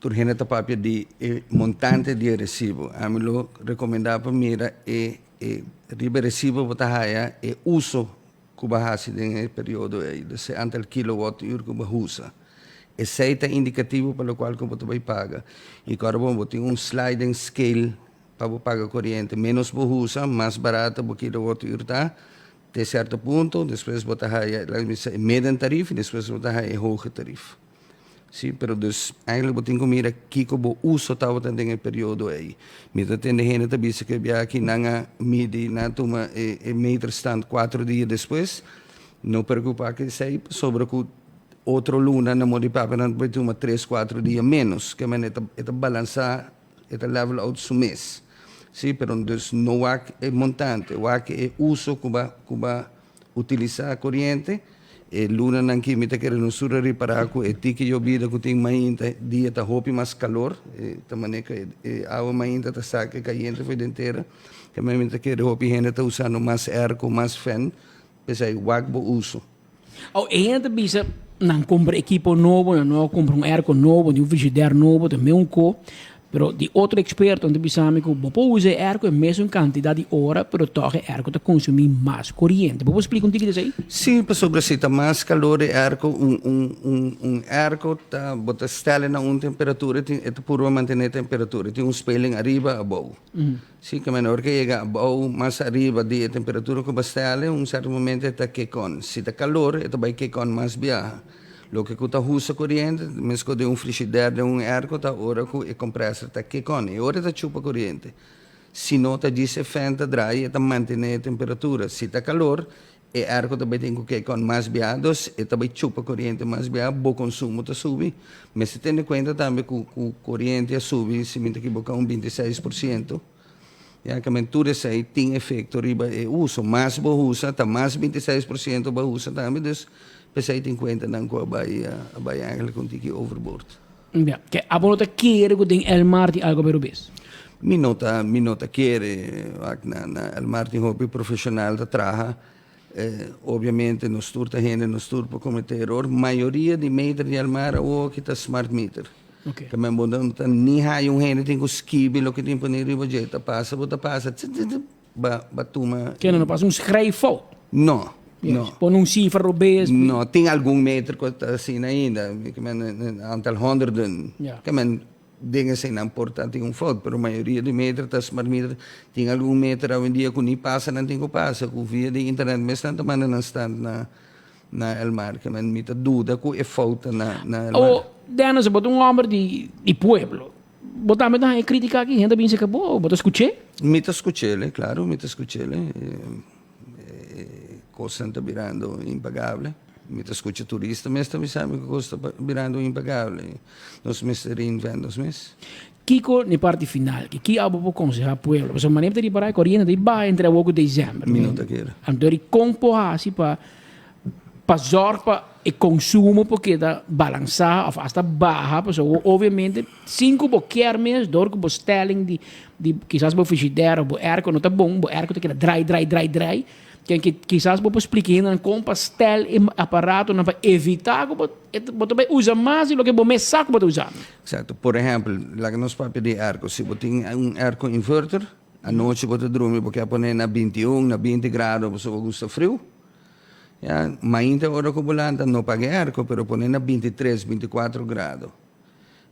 Tur hende ta papia di e montante di e resibo. Ami lo rekomendá pa mira e e riba e resibo bo ta haya e uso ku bo a hasi den e periodo ei, dus e antal kilowattuur ku bo a usa. Esei ta indikativo pa lokual ku bo ta bai paga. I kòrda bon, bo tin un sliding scale pa bo paga koriente. Ménos bo usa, mas barato bo kilowattuur ta te sierto punto, despues bo ta haya, laga mi bisa, e middentarif i despues bo ta haya e hoge tarif. Sí, pero dus eigenlijk bo tin ku mira kiko bo uso tabata den e periodo ei. Mi ta tende hende ta bisa ku e biaha aki nan a midi, nan a tuma e e meterstand kuater dia despues. No preokupá ku esei pasobra ku otro luna na modo di papia nan ta por tuma tres kuater dia ménos. Ke manera e ta e ta balansá, e ta level out su mes. Sí, pero dus no wak e montante, wak e uso ku bo ku bo a Utilisá koriente, E lunanan ki mi ta kere nos tur a ripará ku e tiki yobida ku tin mainta dia ta hopi mas kalor, e ta manera ku e awa mainta ta saka e kayente for den tera. Te manera mi ta kere hopi hende ta usando mas airco, mas fan, p'esei wak bo uso. Aw e hende ta bisa nan kumpra ekipo nobo, nan no a kumpra un airco nobo, ni un frigidair nobo, ta meun ko. Pero di otro expertonan ta bisa mi cu bo por usa e airco e mesun cantidad di ora, pero toch e airco ta consumi mas coriente. Bo por splica un tiki di esey? Sí, pasobra si ta mas calor e airco, un un un un airco ta bo ta stelle na un temperatura e tin e ta purba mantene e temperatura, e tin un speling ariba abou. Sí, ke men ora ke yega abou mas ariba di e temperatura ku bo a stelle, un serto momento e ta kick on. Si ta calor e ta bai kick on mas biaha. Loke ku ta husa koriente, meskos den un frishider, den un airco, ta ora ku e komprèser ta kick on. E ora e ta chupa koriente. Si no ta djis e fan ta draai, e ta mantené e temperatura. Si ta kalor, e airco ta bai tin ku kick on mas bia, dus e ta bai chupa koriente mas bia, bo konsumo ta subi. Mester tene kuenta tambe ku ku koriente a subi, si mi ta kiboká, un 26%. Ya ke men tur esei tin efekto riba e uso. Mas bo usa, ta mas 26% bo a usa tambe, dus p'esei tin kuentanan ku a bai a bai eigenlijk un tiki overboord. Ya, ke abo no ta kere ku den El Mar tin algo pero bes? Mi no ta, mi no ta kere. Wak, na na El Mar tin hopi profeshonal ta traha. Obviamente nos tur ta hende, nos tur por kometé eror. Mayoria di meter di El Mar awoki ta smart meter. Okay. Ke men bo no ta ni haya un hende tin ku skibi loke tin pone riba dje. Ta pasa bo ta pasa tsi tsi tsi ba ba tuma. Ke no pasa un schrijffout? No, no. Pone un sifra robes. No, tin algun meter ku ta asina ainda. Ke men un aantal honderden. Ja. Ke men Den eseinan por ta tin un fout, pero mayoria di meter ta smart meter. Tin algun meter awendia ku ni pasa nan tin ku pasa, ku via di internet mes nan ta manda nan stand na na El Mar. Ke men mi ta duda ku e fout ta na na El Mar. Awo, Dennis, bo ta un homber di di pueblo. Bo tambe ta haña kritika aki? Hende ta bin seka bo, bo ta skuch'é? Mi ta skuch'el, klaro mi ta skuch'el. E kosnan ta birando impagable. Mi ta skucha turista mes ta bisa mi ku kos ta birando impagable. Nos mester reinvent nos mes. Kiko n'e parti final ki ki abo por konsehá pueblo? Pasobra manera mi ta ripará e koriente ta di baha entre awor ku desèmber. Mi no ta kere. Anto di kon por hasi pa pa zòrg pa e konsumo por keda balansá òf asta baha pasobra obviamente sin ku bo kier mes dor ku bo stelling di di kisas bo frigidaire òf bo airco no ta bon bo airco ta keda drai drai drai drai Ken ki kisas bo por splika hendenan kon pa stel e aparatonan pa evitá ku bo bo ta bai usa mas di loke bo mes sa ku bo ta usando. Eksakto. Por ehèmpel, laga nos papia di airco. Si bo tin un airco inverter, anochi bo ta drumi bo ke a pone na 21, na 20 grado pasobra bo gusta friu. Ya, mainta ora ku bo lanta no paga e airco, pero pone na 23, 24 grado.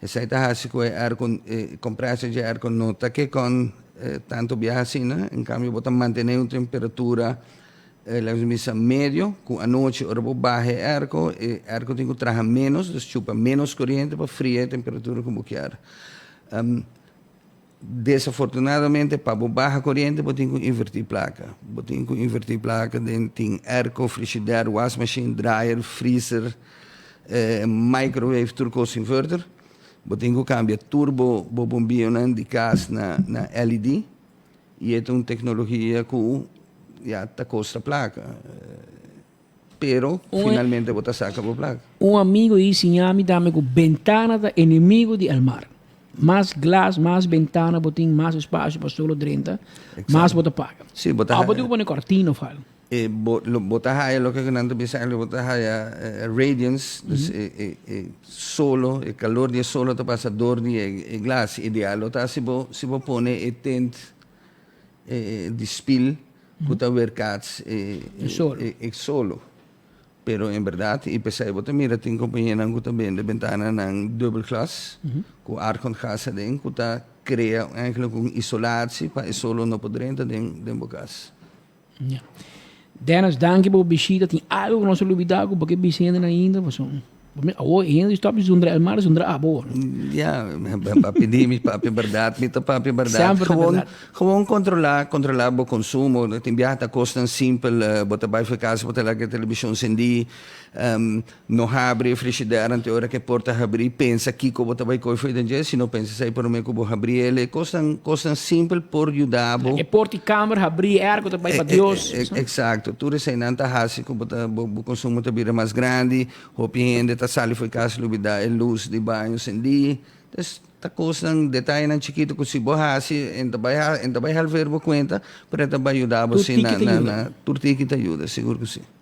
Esei ta hasi ku e airco, e kompresor dje airco no ta ke kon tantu biaha asina. En kambio bo ta mantené un temperatura, laga nos bisa medio, ku anochi ora bo baha e airco, e airco tin ku traha ménos, dus chupa ménos koriente pa fria e temperatura ku bo kier. Desafortunadamente pa bo baha koriente bo tin ku invertí plaka. Bo tin ku invertí plaka den tin airco, frishider, wasmashin, dryer, freezer, microwave, tur kos inverter. Bo tin ku kambia tur bo bo bombionan di kas na na LED i e ta un teknologia ku ya ta kosta plaka. Pero finalmente bo ta saca bo placa. Un amigo i siña mi tambe cu bentana ta enemigo di el mar. Mas glas, mas bentana bo tin, mas espacio pa solo drenta, mas bo ta paga. Sí, bo ta. Of bo tin cu pone cortina of algo. E bo lo bo ta haya loke ku nan ta bisa bo ta haya radiance, dus e solo, e kalor di e solo ta pasa dor di e glas. Ideal lo ta si bo pone e tint di spil ku ta weerkaats e solo. E solo. Pero en berdat, i p'esei bo ta mira tin kompanianan ku ta bende bentananan dubbel glas, ku argongas aden, ku ta krea eigenlijk un isolatie pa e solo no por drenta den bo kas. Ja. Dennis, danki pa bo bishita. Tin algu ku nos a lubidá ku bo ke bisa hende ainda? Pasobra awor hende stòp di zundra Elmar, zundra abo. Ja, papia di mi, papia bèrdat, mi ta papia bèrdat. Semper ta Gewoon, bèrdat. Gewoon kontrolá bo konsumo. Tin biaha ta kosnan simpel, bo ta bai for kas, bo ta laga e televishon sendí, no habri e frishider ante ora ku e porta habrí, pensa kiko bo ta bai kohe for den dje, si no pensa esei promé ku bo habri el. E kosnan simpel por yuda bo. E porta di kamer habrí, airco ta bai pa Dios. Eksakto. Tur eseinan ta hasi ku bo ta bo konsumo ta bira mas grandi. Hopi hende ta sali for kas lubidá e lus di baño sendí. Dus ta kosnan, detayenan chikitu ku si bo hasi en ta bai halver bo kuenta, pero e ta bai yuda bo Tur si tiki ta yuda. Tur tiki ta yuda, sigur ku si.